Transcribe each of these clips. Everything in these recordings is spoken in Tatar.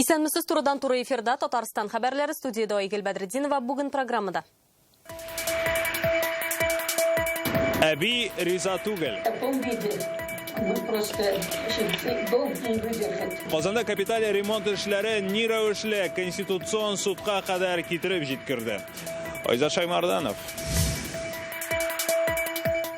Исәнмесез, турыдан туры эфирда Татарстан хәбәрләре, студиядә Айгөл Бәдретдинова. Бүген программада. Әби риза түгел. В таком виде мы просто долго не выдержит. Казанда капиталь ремонт эшләре ни рәвешле Конституцион судка кадәр китереп җиткерде. Айзат Шаймарданов.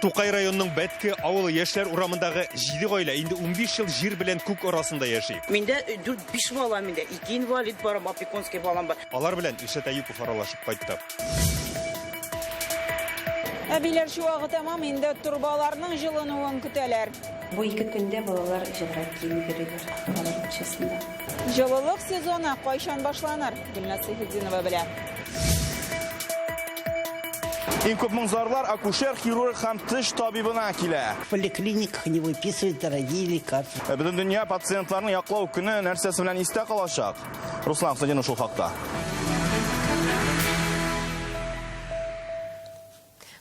Тукай районының Бәтке авылы Яшьләр урамындагы 7 гаилә инде 15 ел җир белән күк арасында яши. Миндә 4-5 бала миндә, 2 инвалид бар, опекунский балам бар. Алар белән Илшат Әюпов аралашып кайтты. Әбиләр чуагы тәмам, инде торбаларның җылынуын көтәләр. Бу ике көндә балалар җылырак киенеп йөриләр балалар бакчасында. Җылылык сезоны кайчан башланыр? Гөлназ Сәйфетдинова белә. Иң күп моң-зарлар акушер, хирург һәм теш табибына килә. В поликлиниках не выписывают дорогие лекарства. Бөтендөнья пациентларны яклау көне нәрсәсе белән истә калачак? Руслан Хусаинов шул хакта.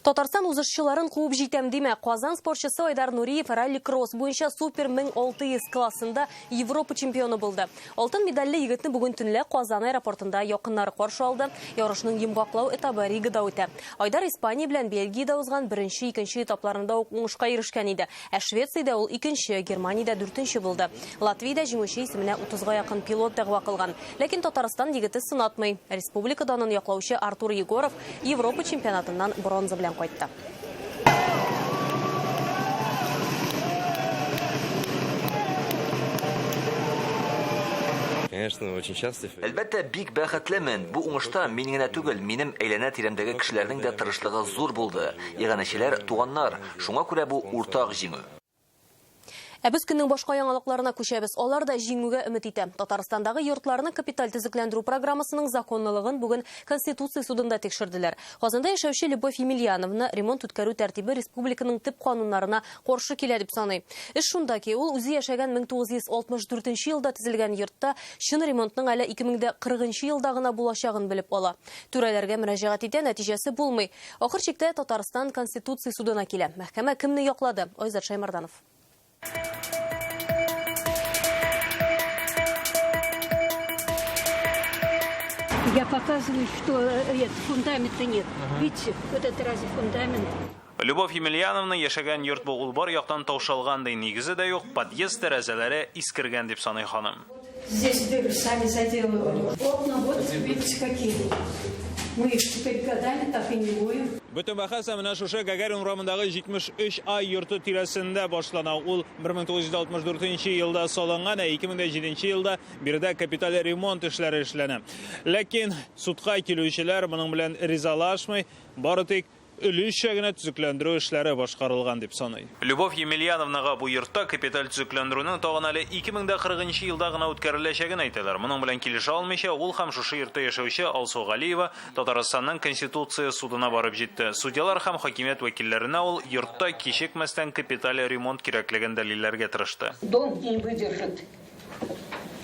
Татарстан узышчыларын куып җитәм димә. Казан спортчысы Айдар Нуриев ралли-кросс буенча супер 1600 классында Европа чемпионы булды. Алтын медальле егетне бүген төнлә Казан аэропортында якыннары каршы алды. Ярышның йомгаклау этабы Ригада үтә. Айдар Испания белән Бельгиядә узган беренче, икенче этапларында ук уңышка ирешкән иде. Ә Швециядә ул икенче, Германиядә дүртенче булды. Латвиядә җиңүче исеменә утызга якын пилот дәгъва кылган. Ләкин Татарстан егете сынатмый. Республика данын яклаучы Артур Егоров Европа чемпионатыннан бронза белән кайтты. Конечно, очень счастлив. Әлбәттә, бик бәхетлемен. Бу уңышта мин генә түгел, минем әйләнә-тирәмдәге кешеләрнең дә тырышлыгы зур булды. Иганәчеләр, туганнар. Шуңа күрә бу уртак җиңү. Ә без көннең башка яңалыкларына күчәбез. Алар да җиңүгә өмет итә. Татарстандагы йортларны капиталь төзекләндерү программасының законлылыгын бүген Конституция судында тикшерделәр. Казанда яшәүче Любовь Емельяновна ремонт үткәрү тәртибе республиканың төп кануннарына каршы килә дип саный. Эш шунда ки, ул үзе яшәгән 1964 елда төзелгән йортта чын ремонтның әле 2040 елда гына булачагын белеп ала. Түрәләргә мөрәҗәгать итә, нәтиҗәсе булмый. Ахыр чиктә Татарстан Конституция судына килә. Мәхкәмә кемне яклады? Айзат Шаймарданов. Я показываю, что фундамента нет. Видите, вот это разве фундамент? Любовь Емельяновна яшәгән йорт бу, ул бар яктан таушалган ди, нигезе дә юк, подъезд тәрәзәләре искергән дип саный ханым. Здесь дыры сами заделывали. Окна вот видите какие. Мы их теперь годами так и не моем. Бөтен бәхәс менә шушы Гагарин урамындагы 73 А йорты тирәсендә башлана. Ул 1964 елда салынган, ә 2007 елда биредә капиталь ремонт эшләре эшләнә. Ләкин судка килүчеләр моның белән ризалашмый, бары тик өлешчә генә төзекләндерү эшләре башкарылган дип саный. Любовь Емельяновнага бу йортта капиталь төзекләндерүнең тагын әле 2040 елда гына үткәреләчәген әйтәләр. Моның белән килешә алмыйча, ул һәм шушы йортта яшәүче Алсу Галиева Татарстанның Конституция судына барып җитте. Судьялар һәм хакимият вәкилләренә ул йортта кичекмәстән капиталь ремонт кирәклеген дәлилләргә тырышты. Дом не выдержит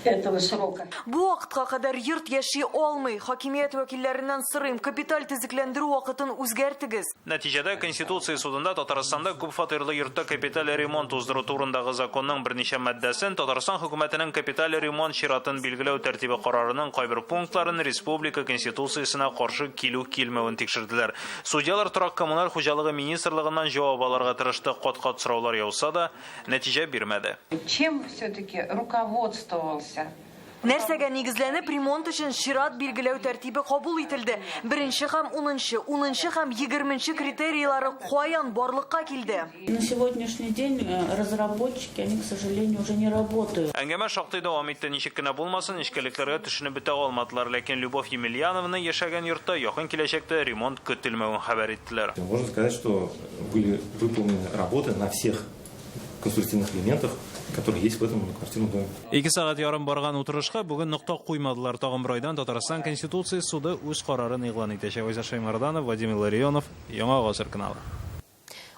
этого срока. Бу вакытка кадәр йорт яши алмый. Хакимият вәкилләреннән сорыйм, капиталь төзекләндерү вакытын үзгәртегез. Нәтиҗәдә Конституция судында Татарстанда күп фатирлы йортта капиталь ремонт уздыру турындагы законның берничә маддәсен, Татарстан хөкүмәтенең капиталь ремонт чиратын билгеләү тәртибе карарының кайбер пунктларын республика Конституциясенә каршы килү-килмәвен тикшерделәр. Судьялар торак-коммуналь хуҗалыгы министрлыгыннан җавап алырга тырышты, кат-кат сораулар яуса да, нәтиҗә бирмәде. Чем все-таки руководствовался? Нәрсәгә нигезләнеп ремонт өчен чират билгеләү тәртибе кабул ителде? Беренче һәм унынчы, унынчы һәм егерменче критерийлары каян барлыкка килде? На сегодняшний день разработчики, они, к сожалению, уже не работают. Әңгәмә шактый дәвам итте, ничек кенә булмасын, нечкәлекләргә төшенеп бетә алмадылар. Ләкин Любовь Емельяновна яшәгән йортта якын киләчәктә ремонт көтелмәвен хәбәр иттеләр. Можно сказать, что были выполнены работы на всех конструктивных элементах, которые есть в этом многоквартирном доме. Ике сәгать ярым барган утырышка бүген нокта куймадылар. Тагын бер айдан Татарстан Конституция суды үз карарын игълан итәчәк. Айзат Шаймарданов, Владимир Ларионов, Яңа Гасыр каналы.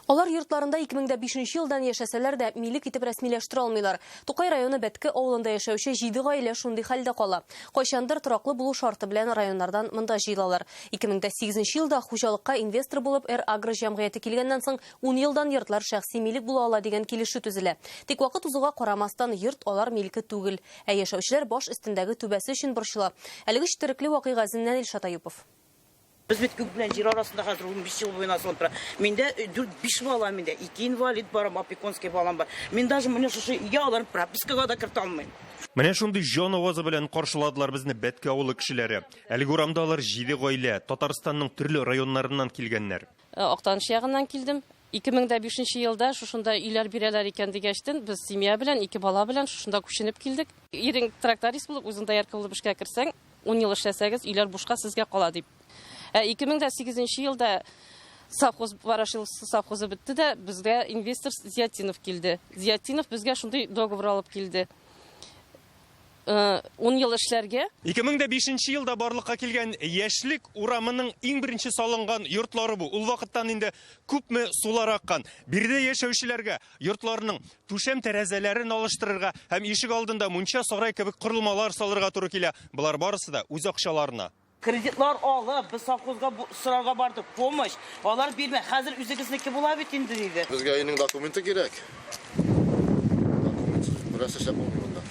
Алар йортларында 2005 елдан яшәсәләр дә, милек итеп рәсмиләштерә алмыйлар. Тукай районы Бәтке авылында яшәүче 7 гаилә шундый хәлдә кала. Кайчандыр тораклы булу шарты белән районнардан монда җыелалар. 2008 елда хуҗалыкка инвестор булып Р-Агро җәмгыяте килгәннән соң 10 елдан йортлар шәхси милек була ала дигән килешү төзелә. Тик вакыт узуга карамастан, йорт алар милке түгел. Ә яшәүчеләр баш өстендәге түбәсе өчен борчыла. Әлеге четерекле вакыйга эзеннән Илшат Аюпов. Без бит күк белән җир арасында хәзер 15 ел буена асылынып тора. Миндә 4-5 бала миндә, 2 инвалид барым, опекунский балам бар. Мин даже менә шушы өйгә аларны пропискага да кертә алмыйм. Менә шундый җан авазы белән каршыладылар безне Бәтке авылы кешеләре. Әлеге урамда алар җиде гаилә, Татарстанның төрле районнарыннан килгәннәр. Актаныш ягыннан килдем. 2005 елда шушында өйләр бирәләр икән дигәчтен, без семья белән, ике бала белән шушында күченеп килдек. Ирең тракторист булып, үзең доярка булып эшкә керсәң, 10 ел эшләсәгез, өйләр бушка сезгә кала дип. Ә 2008 елда совхоз Ворошиловский совхозы бетте дә, безгә инвестор Зиятдинов килде. Зиятдинов безгә шундый договор алып килде. 10 ел эшләргә. 2005 елда барлыкка килгән Яшьлек урамының иң беренче салынган йортлары бу. Ул вакыттан инде күпме сулар аккан. Биредә яшәүчеләргә йортларының түшәм тәрәзәләрен алыштырырга һәм ишек алдында мунча, сарай кебек корылмалар салырга туры килә. Болар барысы да үз акчаларына. Кредитлар алып, без совхозга сорарга бардык, помощь. Алар бирмә, хәзер үзегезнеке була бит инде, диде. Безгә өйнең документы кирәк. Документсыз бернәрсә эшләп булмый монда.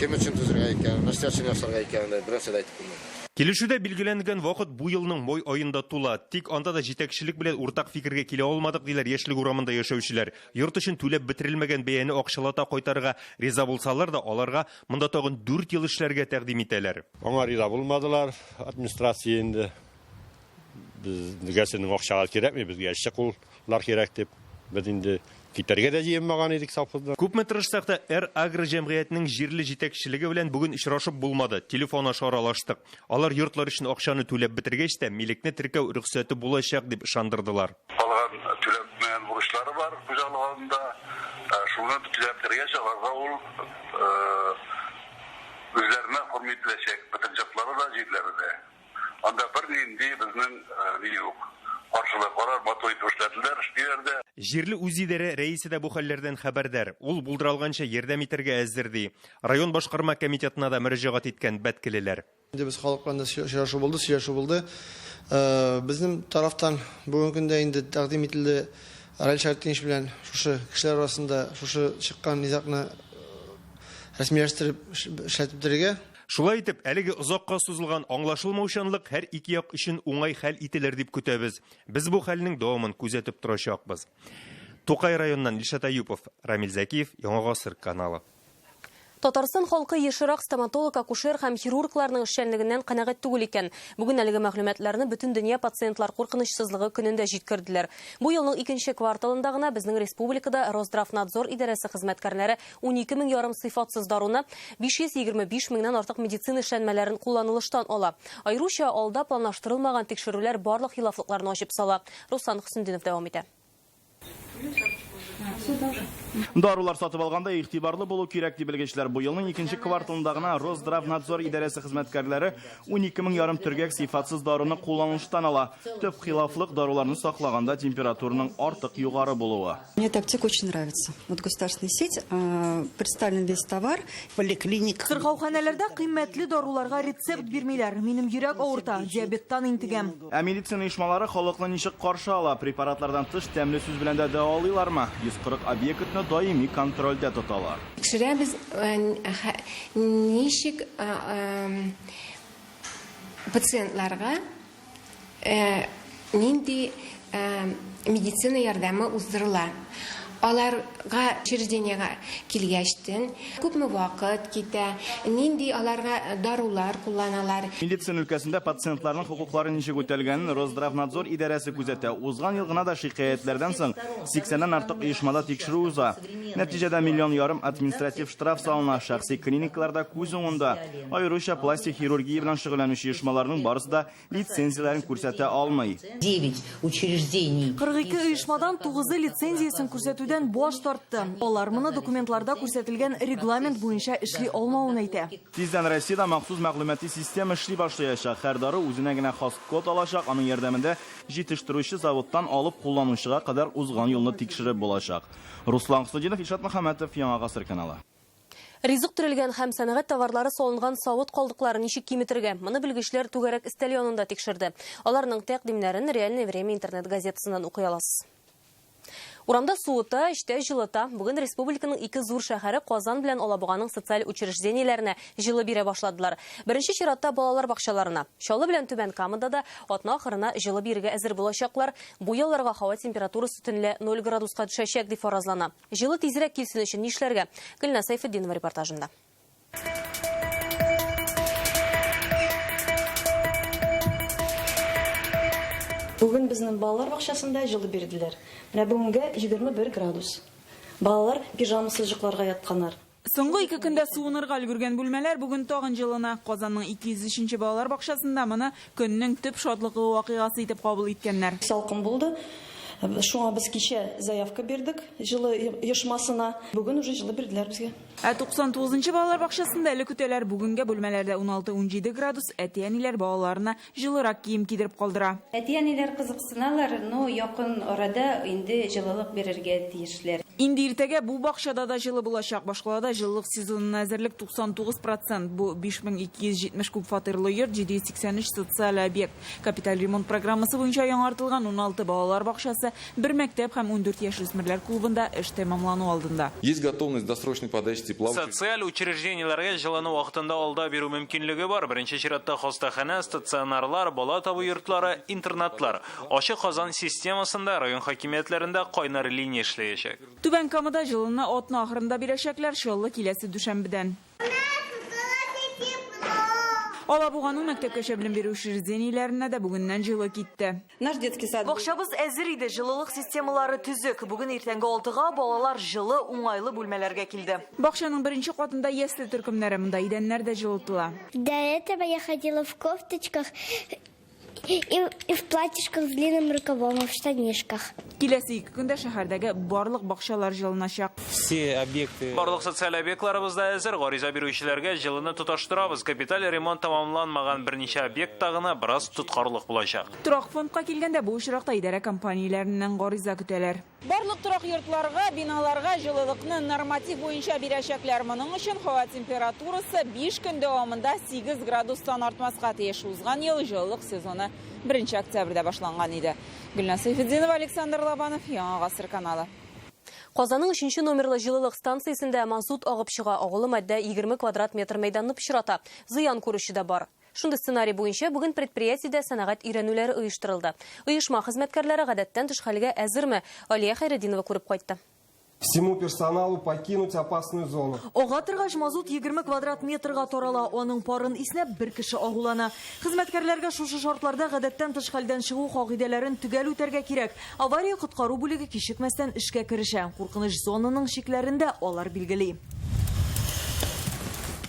Кем өчен төзергә икәнен, нәрсә өчен ясарга икәнен дә бернәрсә дә әйтеп булмый. Килешүдә билгеләнгән вакыт бу елның май аенда тула. Тик анда да җитәкчелек белән уртак фикергә килә алмадык, диләр Яшьлек урамында яшәүчеләр. Йорт өчен түләп бетерелмәгән бәяне акчалата кайтарырга риза булсалар да, аларга монда тагын дүрт ел эшләргә тәкъдим итәләр. Аңа риза булмадылар, администрация инде. Безгә сезнең акчалар кирәкми, безгә эшче куллар кирәк дип. Без инде китәргә дә җыенмаган идек совхоздан. Күпме тырышсак та, Р-Агро җәмгыятенең җирле җитәкчелеге белән бүген очрашып булмады, телефон аша аралаштык. Алар йортлар өчен акчаны түләп бетергәч тә, милекне теркәү рөхсәте булачак дип ышандырдылар. Калган түләнмәгән бурычлары бар хуҗалык алдында. Шуны түләп бетергәч, аларга ул үзләренә оформить ителәчәк, бөтен йортлары да, җирләре дә. Анда бернинди безнең ни юк. Каршылык. Алар матур итеп эшләделәр, эшлиләр дә. Җирле үзидарә рәисе дә бу хәлләрдән хәбәрдар. Ул булдыралганча ярдәм итәргә әзер, ди. Район башкарма комитетына да мөрәҗәгать иткән бәткелеләр. Инде без халык белән дә очрашу булды, сөйләшү булды. Безнең тарафтан бүгенге көндә инде тәкъдим ителде Раил Шәртдинович белән шушы кешеләр арасында шушы чыккан низагны рәсмиләштереп эшләтеп бетерергә. Шулай итеп, әлеге озакка сузылган аңлашылмаучанлык һәр ике як өчен уңай хәл ителер дип көтәбез. Без бу хәлнең дәвамын күзәтеп торачакбыз. Тукай районыннан Илшат Әюпов, Рамил Зәкиев, Яңа Гасыр каналы. Татарстан халкы ешрак стоматолог, акушер һәм хирургларның эшчәнлегеннән канәгать түгел икән. Бүген әлеге мәгълүматларны Бөтендөнья пациентлар куркынычсызлыгы көнендә җиткерделәр. Бу елның икенче кварталында гына безнең республикада Росздравнадзор идарәсе хезмәткәрләре 12 мең ярым сыйфатсыз даруны, 525 меңнән артык медицина эшләнмәләрен кулланылыштан ала. Аеруча алда планлаштырылмаган тикшерүләр барлык хилафлыкларны ачып сала. Руслан Хөснетдинов дәвам итә. Дарулар сатып алганда игътибарлы булу кирәк, ди белгечләр. Бу елның икенче кварталында гына Росздравнадзор идарәсе хезмәткәрләре 12 мең ярым төргәк сыйфатсыз даруны кулланылыштан ала. Төп хилафлык даруларны саклаганда температураның артык югары булуы. Мне эта аптека очень нравится. Вот государственная сеть, представлен весь товар. Поликлиника. Сырхауханәләрдә кыйммәтле даруларга рецепт бирмиләр. Минем йөрәк авырта, диабеттан интегәм. Ә медицина оешмалары халыкны ничек каршы ала? Препаратлардан тыш тәмле сүз белән дә дәвалыйлармы? 140 объектны даими контрольдә тоталар. Тикшерәбез, ничек пациентларга нинди медицина ярдәме уздырыла. Аларга учреждениегә килгәчтен күпме вакыт китә, нинди аларга дарулар кулланалар. Медицина өлкәсендә пациентларның хокуклары ничек үтәлгәнен Росздравнадзор идарәсе күзәтә. Узган ел гына да шикаятьләрдән соң 80-нән артык оешмада тикшерү уза. Нәтиҗәдә миллион ярым административ штраф салына. Шәхси клиникаларда күз уңында. Аеруча пластик хирургия белән шөгыльләнүче оешмаларның барысы да лицензияләрен күрсәтә алмый. 9 учреждений. 42 оешмадан 9-ы лицензиясен күрсәтүдә итүдән баш тартты. Алар моны документларда күрсәтелгән регламент буенча эшли алмавын әйтә. Тиздән Россиядә махсус мәгълүмати система эшли башлаячак. Һәр дару үзенә генә хас код алачак, аның ярдәмендә җитештерүче заводтан алып кулланучыга кадәр узган юлны тикшереп булачак. Руслан Хөснетдинов, Илшат Мөхәммәтов, Яңа Гасыр каналы. Ризык төрелгән һәм сәнәгать товарлары салынган савыт калдыкларын ничек киметергә? Моны белгечләр түгәрәк өстәл янында тикшерде. Аларның тәкъдимнәрен Реальное время интернет-газетасыннан укый аласыз. Урамда суыта, эчтә җылыта. Бүген республиканың ике зур шәһәре Казан белән Алабуганың социаль учреждениеләренә җылы бирә башладылар. Беренче чиратта балалар бакчаларына. Чаллы белән Түбән Камада да атна ахырына җылы бирергә әзер булачаклар. Бу ялларга һава температурасы төнлә 0 градуска төшәчәк дип фаразлана. Җылы тизрәк килсен өчен нишләргә? Гөлназ Сәйфетдинова репортажында. Бүген безнең балалар бакчасында җылы бирделәр. Менә бүгенгә 21 градус. Балалар пижамасыз йокларга ятканнар. Соңгы ике көндә суынырга өлгергән бүлмәләр бүген тагын җылына. Казанның 203 нче балалар бакчасында моны көннең төп шатлыклы вакыйгасы итеп кабул иткәннәр. Салкын булды. Шуңа без кичә заявка бирдек җылы оешмасына. Бүген уже җылы бирделәр безгә. Ә 99 нчы балалар бакчасында әле көтәләр. Бүгенгә бүлмәләрдә 16-17 градус, әти-әниләр балаларына җылырак кием кидереп калдыра. Әти-әниләр кызыксыналар, но якын арада инде җылылык бирергә тиешләр. Инде иртәгә бу бакчада да җылы булачак. Башкалада җылылык сезонына әзерлек 99 процент. Бу 5270 күпфатирлы йорт, 783 социаль объект. Капиталь ремонт программасы буенча яңартылган 16 балалар бакчасы, бер мәктәп һәм 14 яшүсмерләр клубында эш тәмамлану алдында. Есть готовность досрочной подачи тепла. Социаль учреждениеләргә җылыны вакытында алда бирү мөмкинлеге бар. Беренче чиратта хастаханә, стационарлар, бала табу йортлары, интернатлар. Ачык Казан системасында район хакимиятләрендә кайнар линия эшләячәк. Түбән Камада җылыны атна ахырында бирәчәкләр, Чаллы киләсе дүшәмбедән. Алабуганың мәктәпкәчә белем бирү учреждениеләренә дә бүгеннән җылы китте. Наш детский сад. Бакчабыз әзер иде, җылылык системалары төзек. Бүген иртәнге алтыга балалар җылы, уңайлы бүлмәләргә килде. Бакчаның беренче катында ясле төркемнәре, монда идәннәр дә җылытыла. До этого я ходила в кофточках и, и в платьишках с длинным рукавом, и в штанишках. Киләсе ике көндә шәһәрдәге барлык бакчалар җылыначак. Все объекты. Барлык социаль объектларыбыз да әзер. Гариза бирүчеләргә җылыны тоташтырабыз. Капиталь ремонт тәмамланмаган берничә объектта гына бераз тоткарлык булачак. Торак фондка килгәндә, бу очракта идарә компанияләреннән гариза көтәләр. Барлык торак йортларга, биналарга җылылыкны норматив буенча бирәчәкләр. Моның өчен һава температурасы 5 көн дәвамында 8 градустан артмаска тиеш. Узган ел җылылык сезоны 1 октябрьдә башланган иде. Гөлназ Сәйфетдинова, Александр Лобанов, Яңа Гасыр каналы. Казанның 3 номерлы җылылык станциясендә мазут агып чыга. Агулы матдә 20 квадрат метр мәйданны пычрата. Зыян күрүче дә бар. Шундый сценарий буенча бүген предприятиедә сәнәгать өйрәнүләре оештырылды. Оешма хезмәткәрләре гадәттән тыш хәлгә әзерме? Алия Хәйретдинова күреп кайтты. Всему персоналу покинуть опасную зону. Ага торгач мазут 20 квадрат метрга тарала, аның парын иснәп бер кеше агулана. Хезмәткәрләргә шушы шартларда гадәттән тыш хәлдән чыгу кагыйдәләрен төгәл үтәргә кирәк. Авария коткару бүлеге кичекмәстән эшкә керешә. Куркыныч зонаның чикләрен дә алар билгели.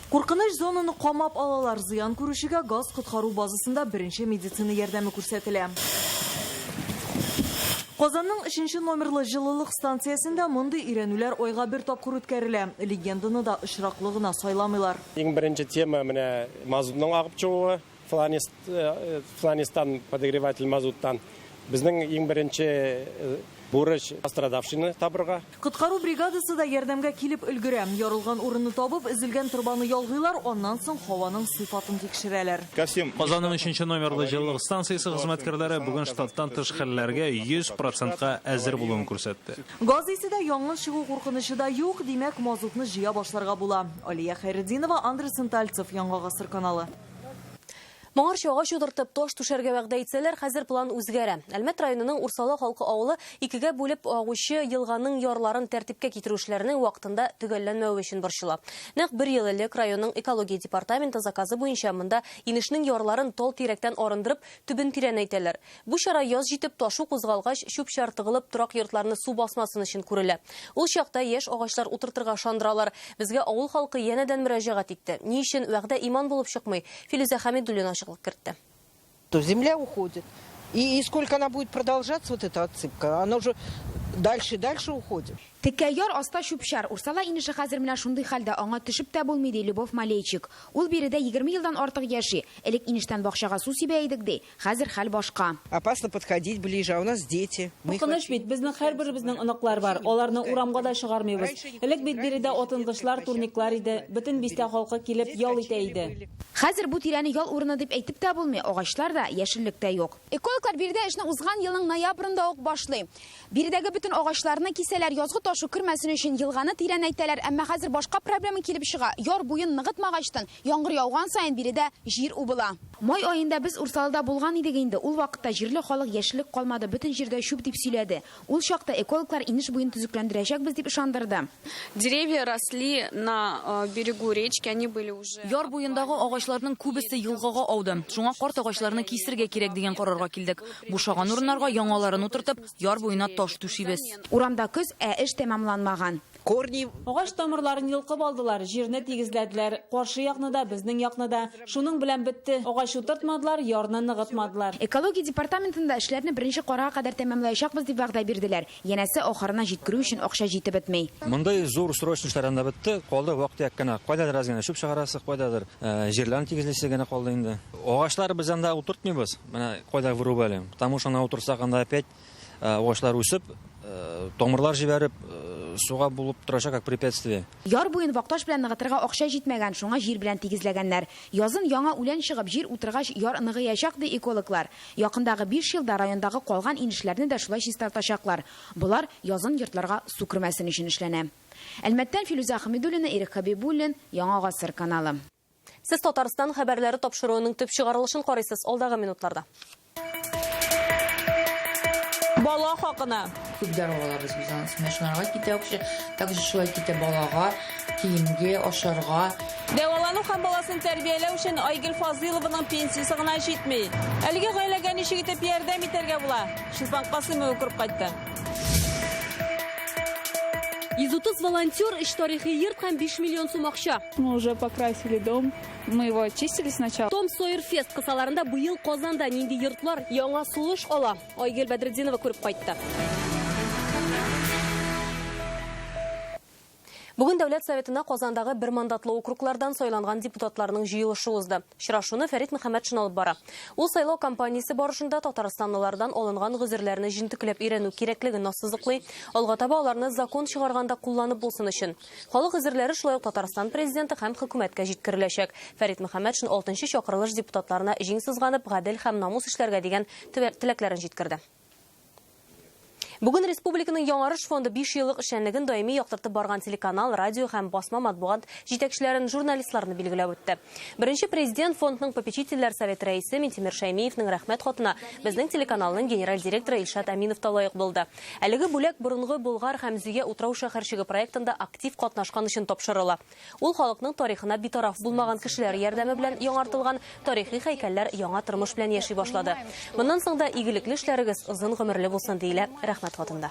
Куркыныч зонаны камап алалар. Зыян күрүчегә газ коткару базасында беренче медицина ярдәме күрсәтелә. Казанның 3 номерлы җылылык станциясендә мондый өйрәнүләр айга бер тапкыр үткәрелә. Легенданы да очраклы гына сайламыйлар. Иң беренче тема менә мазутның агып чыгуы, фланистан, подогреватель мазуттан. Безнең иң беренче бурыч пострадавшийны табырга. Коткару бригадасы да ярдәмгә килеп өлгерә. Ярылган урынны табып, өзелгән торбаны ялгыйлар, аннан соң һаваның сыйфатын тикшерәләр. Казанның 3 номерлы җылылык станциясе хезмәткәрләре бүген штаттан тыш хәлләргә 100 процентка әзер булуын күрсәтте. Газ исе дә, янгын чыгу куркынычы да юк, димәк, мазутны җыя башларга була. Алия Хәйретдинова, Андрей Сентальцев, Яңа Гасыр каналы. Моңарчы агач утыртып, таш түшәргә вәгъдә итсәләр, хәзер план үзгәрә. Әлмәт районының Урсала халкы авылы икегә бүлеп агучы елганың ярларын тәртипкә китерү эшләренең вакытында төгәлләнмәве өчен борчыла. Нәкъ бер ел элек районның экология департаменты заказы буенча монда инешнең ярларын тал тирәктән арындырып, төбен тирәнәйтәләр. Бу чара яз җитеп, ташу кузгалгач, чүп-чар тыгылып, торак йортларны су басмасын өчен күрелә. Ул чакта яшь агачлар утыртырга ышандыралар. Безгә авыл халкы янәдән мөрәҗәгать итте. Ни өчен вәгъдә иман булып чыкмый? Филүзә Хәмидуллина ачыклык кертте. То земля уходит. И сколько она будет продолжаться, вот эта отсыпка, она уже Дальше и дальше уходим. Текә яр, аста чүп-чар. Урсала инеше хәзер менә шундый хәлдә, аңа төшеп тә булмый, ди Любовь Малейчик. Ул биредә 20 елдан артык яши. Элек инештән бакчага су сибә идек, ди. Хәзер хәл башка. Опасно подходить ближе, а у нас дети. Мы их Куркыныч бит, безнең һәрберебезнең оныклар бар, аларны урамга да чыгармыйбыз. Элек бит биредә атынгычлар, турниклар иде, бөтен бистә халкы килеп ял итә иде. Хәзер бу тирәне ял урыны дип әйтеп тә булмый, агачлар да, яшеллек тә юк. Экологлар биредә эшне узган елның ноябрендә ук башлый. Биредәге бөтен агачларны кисәләр, язгы ташу кермәсен өчен елганы тирәнәйтәләр. Әмма хәзер башка проблема килеп чыга. Яр буен ныгытмагачтын, яңгыр яуган саен биредә җир убыла. Май аенда без Урсалыда булган идек инде. Ул вакытта җирле халык яшеллек калмады, бөтен җирдә чүп дип сөйләде. Ул чакта экологлар инеш буен төзекләндерәчәкбез дип ышандырды. Деревья росли на берегу речки, они были уже... Яр буендагы агачларның күбесе елгага ауды. Шуңа карт агачларны кисергә кирәк дигән карарга килдек. Бушаган урыннарга яңаларын утыртып, яр буена таш түшибез. Урамда көз, ә эш тәмамланмаган. Корни Агач тамырларын йолкып алдылар, җирне тигезләделәр. Каршы якны да, безнең якны да. Шуның белән бетте. Агач утыртмадылар, ярны ныгытмадылар. Экология департаментында эшләрне беренче карга кадәр тәмамлаячакбыз дип вәгъдә бирделәр. Янәсе ахырына җиткерү өчен акча җитеп бетми. Мондай зур срочный эшләр анда бетте, калды вак-төяк кенә. Кайдадыр аз генә чүп чыгарасы, кайдадыр җирләрне тигезлисе генә калды инде. Агачлар без анда утыртмыйбыз, менә кайда вырубали. Потому что анда утырсак, анда опять агачлар үсеп, тамырлар җибәреп, суга булып торачак как препятствие. Яр буен вак таш белән ныгытырга акча җитмәгән, шуңа җир белән тигезләгәннәр. Язын яңа үлән чыгып, җир утыргач, яр ныгыячак, ди экологлар. Якындагы 5 елда райондагы калган инешләрне дә шулай чистартачаклар. Болар язын йортларга су кермәсен өчен эшләнә. Әлмәттән Филүзә Хәмидуллина, Ирек Хәбибуллин, Яңа Гасыр каналы. Сез Татарстан хәбәрләре тапшыруының төп чыгарылышын карыйсыз алдагы минутларда. Бала хакына. Күп дару алабыз без аны. Менә шуларга китә акча. Также шулай китә балага, киемгә, ашарга. Дәвалану һәм баласын тәрбияләү өчен Айгөл Фазылованың пенсиясе гына җитми. Әлеге гаиләгә ничек итеп ярдәм итәргә була? Чулпан Касымова күреп кайтты. 130 волонтер, өч тарихи йорт һәм 5 миллион сум акча. Мы уже покрасили дом, мы его очистили сначала. Том Сойер Фест кысаларында быел Казанда нинди йортлар яңа сулыш ала? Айгөл Бәдретдинова күреп кайтты. Бүген Дәүләт Советына Казандагы бер мандатлы округлардан сайланган депутатларның җыелышы узды. Очрашуны Фәрит Мөхәммәтшин алып бара. Ул сайлау кампаниясе барышында татарстанлылардан алынган гозерләрне җентекләп өйрәнү кирәклеген ассызыклый. Алга таба аларны закон чыгарганда кулланып булсын өчен. Халык гозерләре шулай ук Татарстан президенты һәм хөкүмәткә җиткереләчәк. Фәрит Мөхәммәтшин 6нчы чакырылыш депутатларына җиң сызганып, гадел һәм намус эшләргә дигән теләкләрен җиткерде. Бүген Республиканың Яңарыш фонды 5 еллык эшчәнлеген даими яктыртып барган телеканал, радио һәм басма матбугат җитәкчеләрен, журналистларны билгеләп үтте. Беренче президент фондның попечительләр советы рәисе Минтимер Шәймиевнең рәхмәт хатына безнең телеканалның генераль директоры Илшат Әминов та лаек булды. Әлеге бүләк борынгы Болгар һәм Зөя утрау шәһәрчеге проектында актив катнашкан өчен тапшырыла. Ул халыкның тарихына битараф булмаган кешеләр ярдәме белән яңартылган тарихи һәйкәлләр яңа тормыш белән яши башлады. Моннан соң да игелекле эшләрегез озын гомерле булсын, диелә рәхмәт хатында.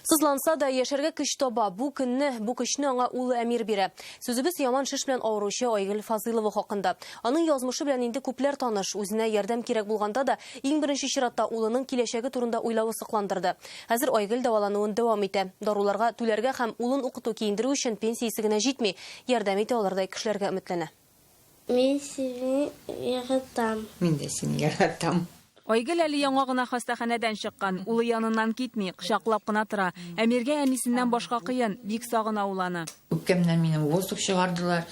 Сызланса да яшәргә көч таба. Бу көнне, бу көчне аңа улы Әмир бирә. Сүзебез яман шеш белән авыручы Айгөл Фазылова хакында. Аның язмышы белән инде күпләр таныш. Үзенә ярдәм кирәк булганда да иң беренче чиратта улының киләчәге турында уйлавы сокландырды. Хәзер Айгөл дәвалануын дәвам итә. Даруларга түләргә һәм улын укыту киендерү өчен пенсиясе генә җитми. Ярдәм итә алырдай кешеләргә өметләнә. Мин сине яратам. Мин дә сине яратам. Айгөл әле яңа гына хастаханәдән чыккан. Улы яныннан китми, кочаклап кына тора. Әмиргә әнисеннән башка кыен, бик сагына ул аны. Үпкәмнән минем воздух чыгардылар,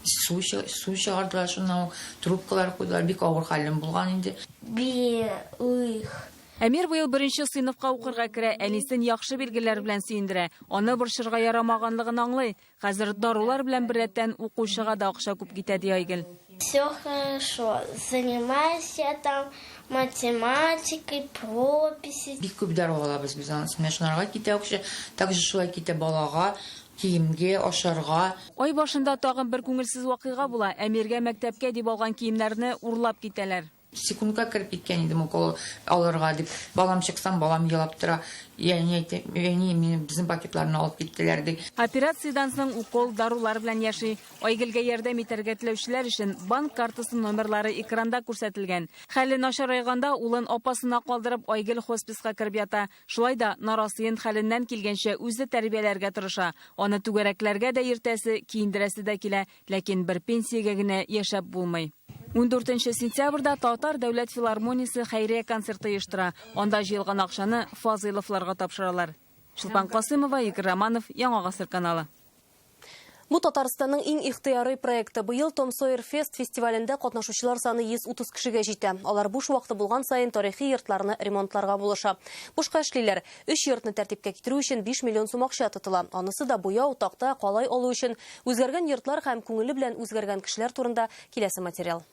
су чыгардылар, шуннан ук трубкалар куйдылар. Бик авыр хәлем булган инде. Белых. Әмир быел беренче сыйныфка укырга керә, әнисен яхшы билгеләр белән сөендерә. Аны борчырга ярамаганлыгын аңлый. Хәзер дарулар белән беррәттән укучыга да акча күп китә, ди Айгөл. Все хорошо. Занимаюсь я там математикой, прописи. Бик күп дару алабыз без аны. Менә шуларга китә акча, также шулай китә балага, киемгә, ашарга. Ай башында тагын бер күңелсез вакыйга була. Әмиргә мәктәпкә дип алган киемнәрне урлап китәләр. Секундка кереп киткән идем укол алырга дип. Балам чыксам, балам елап тора. Я әни әйтә, әни, мине безнең пакетларны алып киттеләр ди. Операциядән соң укол, дарулар белән яши. Айгөлгә ярдәм итәргә теләүчеләр өчен банк картасы номерлары экранда күрсәтелгән. Хәле начарайганда улын апасына калдырып, Айгөл хосписка кереп ята. Шулай да нарасыен хәленнән килгәнчә үзе тәрбияләргә тырыша. Аны түгәрәкләргә дә йөртәсе, киендерәсе дә килә, ләкин бер пенсиягә генә яшәп булмый. 14 сентябрьдә Татар дәүләт филармониясе хәйрия концерты оештыра. Анда җыелган акчаны Фазыйловларга тапшыралар. Чулпан Касымова, Игорь Романов, Яңа Гасыр каналы. Бу Татарстанның иң ихтыярый проекты. Быел Том Сойер Фест фестивалендә катнашучылар саны 130 кешегә җитә. Алар буш вакыты булган саен тарихи йортларны ремонтларга булыша. Бушка эшлиләр. Өч йортны тәртипкә китерү өчен 5 миллион сум акча тотыла. Анысы да буяу, такта, калай алу өчен. Үзгәргән йортлар һәм күңеле белән үзгәргән кешеләр турында киләсе материал.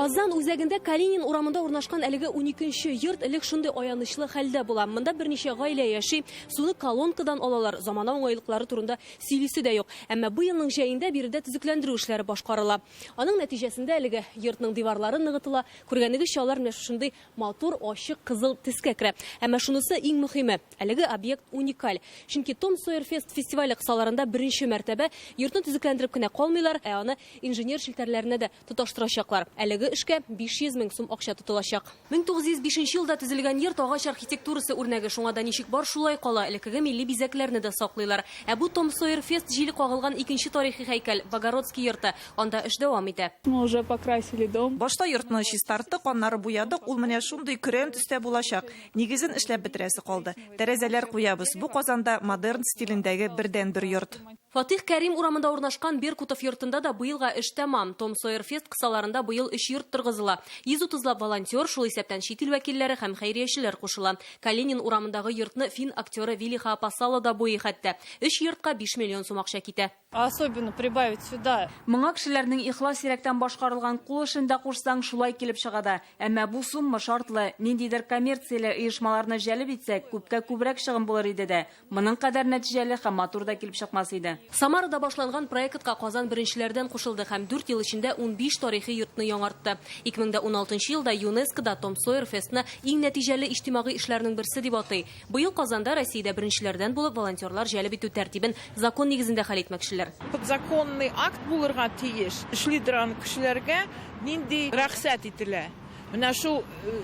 Казан үзәгендә Калинин урамында урнашкан әлеге 12-нче йорт элек шундый аянычлы хәлдә була. Монда берничә гаилә яши, суны колонкадан алалар, замана уңайлыклары турында сөйлисе дә юк. Әмма бу елның җәендә биредә төзекләндерү эшләре башкарыла. Аның нәтиҗәсендә әлеге йортның диварлары ныгытыла. Күргәнегезчә, алар менә шушындый матур, ачык кызыл төскә керә. Әмма шунысы иң мөһиме, әлеге объект уникаль. Чөнки Том Сойер Фест фестивале кысаларында беренче мәртәбә йортны төзекләндереп кенә калмыйлар, ә аны инженер челтәрләренә дә тоташтырачаклар. Әлеге эшкә 500 мең сум акча тотылачак. 1905 елда төзелгән йорт агач архитектурасы үрнәге, шуңа да ничек бар шулай кала, элеккеге милли бизәкләрне дә саклыйлар. Ә бу Том Сойер Фест җиле кагылган икенче тарихи һәйкәл, Богородский йорты. Анда эш дәвам итә. Мы уже покрасили дом. Башта йортны чистарттык, аннары буядык, ул менә шундый көрән төстә булачак. Нигезен эшләп бетерәсе калды. Тәрәзәләр куябыз. Бу Казанда модерн стилендәге бердәнбер йорт. Фатих Кәрим урамында урнашкан Беркутов йортында да быелга эш тәмам. Том Сойер Фест кысаларында быел өч йорт торгызыла. 130лап волонтер, шул исәптән чит ил вәкилләре һәм хәйриячеләр кушыла. Калинин урамындагы йортны фин актеры Вилли Хаапасало да буйый хәтта. Өч йортка 5 миллион сум акча китә. Особенно прибавить сюда. Моңа кешеләрнең ихлас йөрәктән башкарылган кул эшен дә кушсаң, шулай килеп чыга да. Әмма бу сумма шартлы. Ниндидер коммерцияле оешмаларны җәлеп итсәк, күпкә күбрәк чыгым булыр иде дә. Моның кадәр нәтиҗәле һәм матур да килеп чыкмас иде. Самарада башланган проектка Казан беренчеләрдән кушылды һәм 4 ел эчендә 15 тарихи йортны яңартты. 2016 елда ЮНЕСКОда Том Сойер Фестны иң нәтиҗәле иҗтимагый эшләрнең берсе дип атый. Быел Казанда Россиядә беренчеләрдән булып волонтерлар җәлеп итү тәртибен закон нигезендә хәл итмәкчеләр. Подзаконный акт булырга тиеш. Эшли торган кешеләргә нинди рөхсәт ителә. Менә шул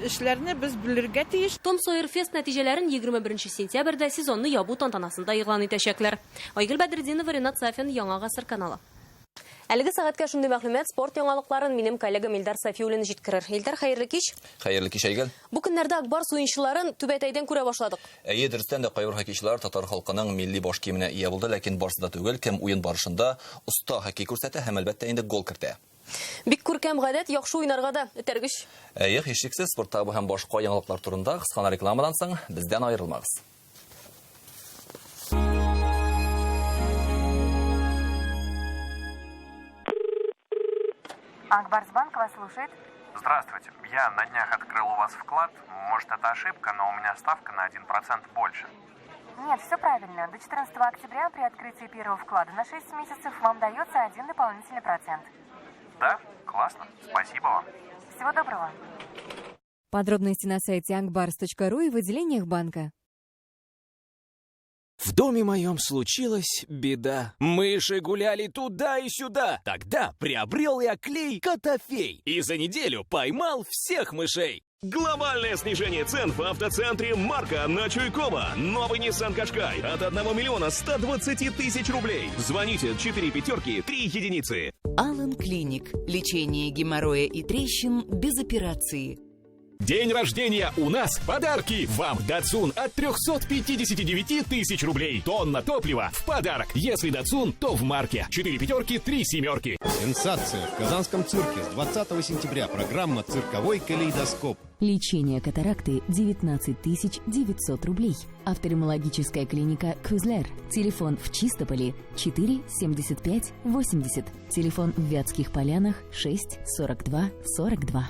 эшләрне без белергә тиеш. Том Сойер Фест нәтиҗәләрен 21 сентябрьдә сезонны ябу тантанасында игълан итәчәкләр. Айгөл Бәдретдинова, Ренат Сафин, Яңа Гасыр каналы. Әлеге сәгатькә шундый мәгълүмат, спорт яңалыкларын минем коллегам Илдар Сафиуллин җиткерер. Илдар, хәерле кич. Хәерле кич, Айгөл. Бу көннәрдә Акбарс уенчыларын түбәтәйдән күрә башладык. Әйе, дөрестән дә кайбер хоккейчылар татар халкының милли баш киеменә ия булды, ләкин барсы да түгел, кем уен барышында оста хоккей күрсәтә һәм әлбәттә инде гол кертә. Бик күркәм гадәт, яхшы уйнарга да этәргеч. Әйе, һичшиксез спортта бу һәм башка яңалыклар турында кыска рекламадан соң бездән аерылмагыз. Акбарсбанк вас слушает. Здравствуйте. Я на днях открыл у вас вклад. Может, это ошибка, но у меня ставка на 1% больше. Нет, все правильно. До 14 октября при открытии первого вклада на 6 месяцев вам дается 1 дополнительный процент. Да? Классно. Спасибо вам. Всего доброго. Подробности на сайте akbars.ru и в отделениях банка. В доме моем случилась беда. Мыши гуляли туда и сюда. Тогда приобрел я клей Котофей и за неделю поймал всех мышей. Глобальное снижение цен в автоцентре «Марка» на Чуйкова. Новый Nissan Qashqai от 1 миллиона 120 тысяч рублей. Звоните 4 пятерки 3 единицы. Алан Клиник. Лечение геморроя и трещин без операции. День рождения у нас. Подарки вам. Датсун от 359 тысяч рублей. Тонна топлива в подарок. Если Датсун, то в марке. 4 пятерки, 3 семерки. Сенсация в Казанском цирке с 20 сентября. Программа «Цирковой калейдоскоп». Лечение катаракты 19 900 рублей. Офтальмологическая клиника «Кюзлер». Телефон в Чистополе 4 75 80. Телефон в Вятских Полянах 6 42 42.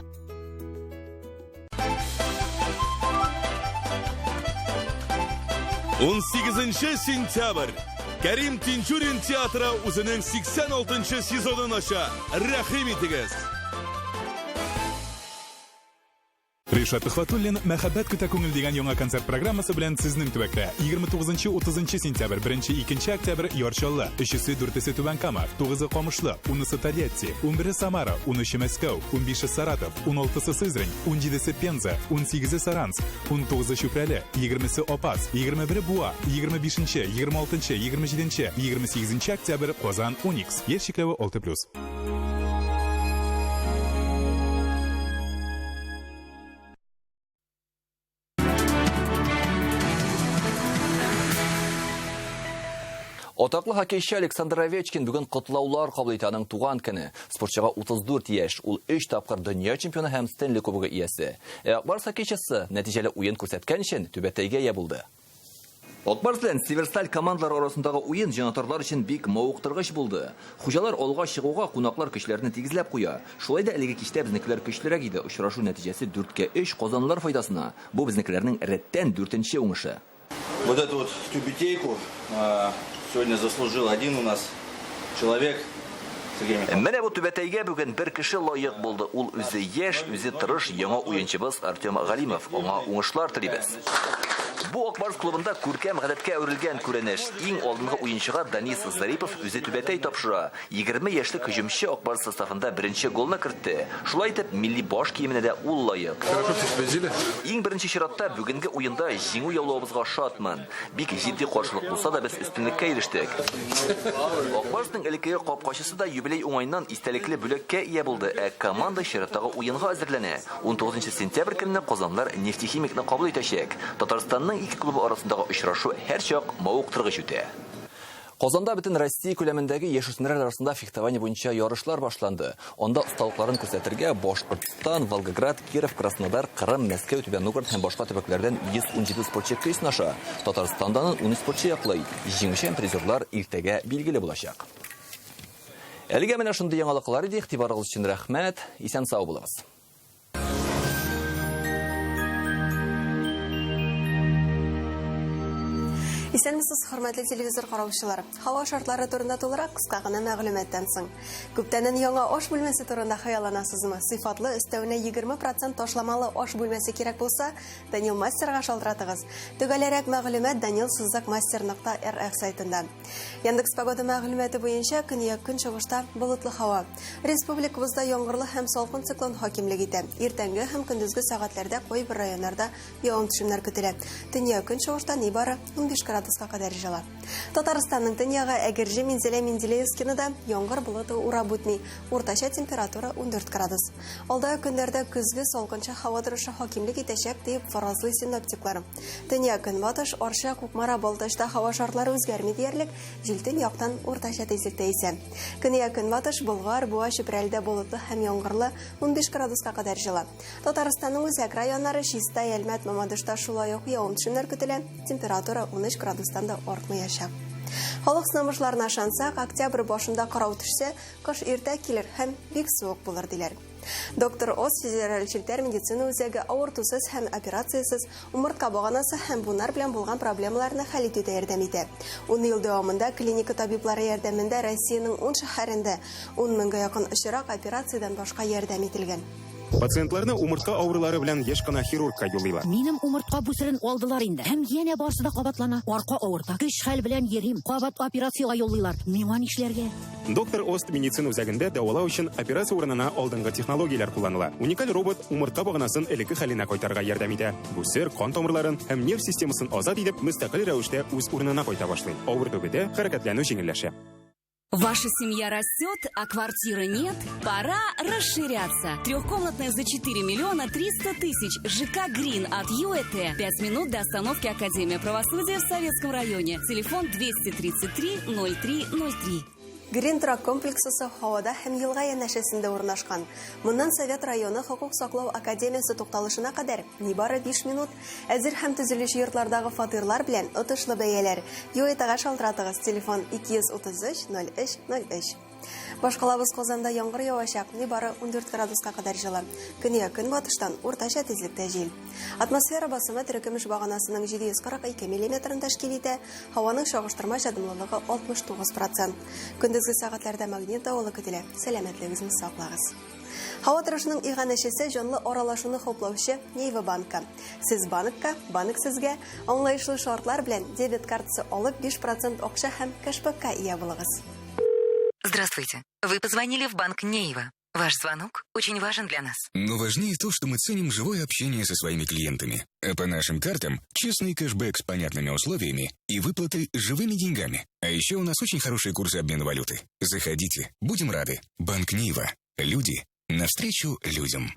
18 сентябрь. Кәрим Тинчурин театры үзенең 86 сезонын ача. Рәхим итегез! Ришат Төхвәтуллин Мәхәббәт көтә күңел дигән яңа концерт программасы белән сезнең төбәктә. 29-30 сентябрь, 1-2 октябрь Яр Чаллы, 3-се 4-се Түбән Кама, 9-ы Камышлы, 10-сы Тольятти, 11-е Самара, 13-е Мәскәү, 15-е Саратов, 16-сы Сызрань, 17-се Пенза, 18-е Саранск, 19-ы Чүпрәле, 20-се Апас, 21-е Буа, 25-нче, 26-нчы, 27-нче, 28-нче октябрь Казан, Уникс. Яшь чикләве 6+. Атаклы хоккейчы Александр Овечкин бүген котлаулар кабул итә аның туган көне. Спортчыга 34 яшь, ул 3 тапкыр дөнья чемпионы һәм Стэнли кубогы иясе. Ә Ак Барс хоккейчысы нәтиҗәле уен күрсәткән өчен түбәтәйгә ия булды. Ак Барс белән Северсталь командалары арасындагы уен җанатарлар өчен бик мавыктыргыч булды. Хуҗалар алга чыгуга кунаклар көчләрне тигезләп куя. Шулай да әлеге кичтә безнекеләр көчлерәк иде. Очрашу нәтиҗәсе 4-кә 3 казанлылар файдасына. Бу безнекеләрнең рәттән дүртенче уңышы. Вот эту вот тюбетейку сегодня заслужил один у нас человек. Менә бу түбәтәйгә бүген бер кеше лаек булды. Ул үзе яшь, үзе тырыш яңа уенчыбыз Артем Галимов. Аңа уңышлар телибез. Бу Ак Барс клубында күркәм гадәткә әверелгән күренеш. Иң алдынгы уенчыга Данис Зарипов үзе түбәтәй тапшыра. 20 яшьлек һөҗүмче Ак Барс составында беренче голны кертте. Шулай итеп, милли баш киеменә дә ул лаек. Иң беренче чиратта бүгенге уенда җиңү яулавыбызга шатмын. Бик җитди каршылык булса да, без өстенлеккә ирештек. Ак Барсның элеккеге капкачысы да юбилей уңаеннан истәлекле бүләккә ия булды, ә команда чираттагы уенга әзерләнә. 19 сентябрь көнне казанлар Нефтехимикны кабул итәчәк. Татарстанның ике клубы арасындагы очрашу һәрчак мавыктыргыч үтә. Казанда бөтен Россия күләмендәге яшүсмерләр арасында фехтование буенча ярышлар башланды. Анда осталыкларын күрсәтергә Башкортстан, Волгоград, Киров, Краснодар, Кырым, Мәскәү, Түбән Новгород һәм башка төбәкләрдән 117 спортчы көч сынаша. Татарстандан 13 спортчы яклый. Җиңүче һәм призерлар иртәгә билгеле булачак. Әлегә менә шундый яңалыклар иде. Игътибарыгыз өчен рәхмәт. Исән-сау булыгыз. Исәнмесез, хөрмәтле телевизор караучылар. Һава шартлары турында тулырак кыска гына мәгълүматтан соң. Күптәннән яңа аш бүлмәсе турында хыялланасызмы? Сыйфатлы, өстәвенә 20% ташламалы аш бүлмәсе кирәк булса, Данил Мастерга шалтыратыгыз. Төгәлрәк мәгълүмат Данил сызык мастер нокта рф сайтында. Яндекс Погода мәгълүматы буенча көньяк-көнчыгышта болытлы һава. Республикабызда яңгырлы һәм салкын циклон хакимлек итә. Иртәнге һәм көндезге сәгатьләрдә кайбер районнарда явым-төшемнәр көтелә. Төньяк-көнчыгышта нибары 15 градуска кадәр җылы. Татарстанның төньягы Әгерҗе, Минзәлә, Менделеевскины да яңгыр болыты урап үтми. Уртача температура 14 градус. Алдагы көннәрдә көзге салкынча һава торышы хакимлек итәчәк, дип фаразлый синоптиклар. Төньяк-көнбатыш, Арча, Кукмара, Балтачта һава шартлары үзгәрми диярлек, җил төньяктан уртача тизлектә исә. Көньяк-көнбатыш, Болгар, Буа, Чүпрәледә болытлы һәм яңгырлы 15 градуска кадәр җылы. Татарстанның үзәк районнары Чистай, Әлмәт, Мамадышта шулай ук явым-төшемнәр көтелә, температура 13 градустан да артмаячак. Халык сынамышларына ышансак, октябрь башында кырау төшсә, кыш иртә килер һәм бик суык булыр, диләр. Доктор Оз федераль челтәр медицина үзәге авыртусыз һәм операциясез умыртка баганасы һәм буыннар белән булган проблемаларны хәл итүдә ярдәм итә. Ун ел дәвамында клиника табиблары ярдәмендә Россиянең ун шәһәрендә ун меңгә якын очрак операциядән башка ярдәм ителгән. Пациентларны умыртка авырулары белән еш кына хирургка юллыйлар. Минем умыртка бүсерен алдылар инде. Һәм янә барысы да кабатлана. Арка авырта. Көч-хәл белән йөрим. Кабат операциягә юллыйлар. Миңа нишләргә? Доктор Ост медицина үзәгендә дәвалау өчен операция урынына алдынгы технологияләр кулланыла. Уникаль робот умыртка баганасын элекке хәленә кайтарырга ярдәм итә. Бүсер кан тамырларын һәм нерв системасын азат итеп, мөстәкыйль рәвештә үз урынына кайта башлый. Авырту бетә, хәрәкәтләнү җиңелләшә. Ваша семья растет, а квартиры нет? Пора расширяться. Трехкомнатная за 4 миллиона 300 тысяч. ЖК «Грин» от ЮЭТ. 5 минут до остановки Академия правосудия в Советском районе. Телефон 233 03 03. Грин торак комплексы саф һавада һәм елга янәшәсендә урнашкан. Моннан Совет районы хокук саклау академиясе тукталышына кадәр нибары 5 минут. Әзер һәм төзелүче йортлардагы фатирлар белән отышлы бәяләр. ЮЭТга шалтыратыгыз, телефон 233 03 03. Башкалабыз Казанда яңгыр явачак, нибары 14 градуска кадәр җылы. Көньяк-көнбатыштан уртача тизлектә җил. Атмосфера басымы терекөмеш баганасының 742 миллиметрын тәшкил итә, һаваның чагыштырмача дымлылыгы 69 процент. Көндезге сәгатьләрдә магнит давылы көтелә. Сәламәтлегегезне саклагыз. Һава торышының иганәчесе җанлы аралашуны хуплаучы Нейва банкы. Сез банкка, банк сезгә аңлаешлы шартлар белән дебет картасы алып 5% акча һәм кэшбэкка ия булыгыз. Здравствуйте. Вы позвонили в банк Нейва. Ваш звонок очень важен для нас. Но важнее то, что мы ценим живое общение со своими клиентами. А по нашим картам честный кэшбэк с понятными условиями и выплаты живыми деньгами. А еще у нас очень хорошие курсы обмена валюты. Заходите, будем рады. Банк Нейва. Люди навстречу людям.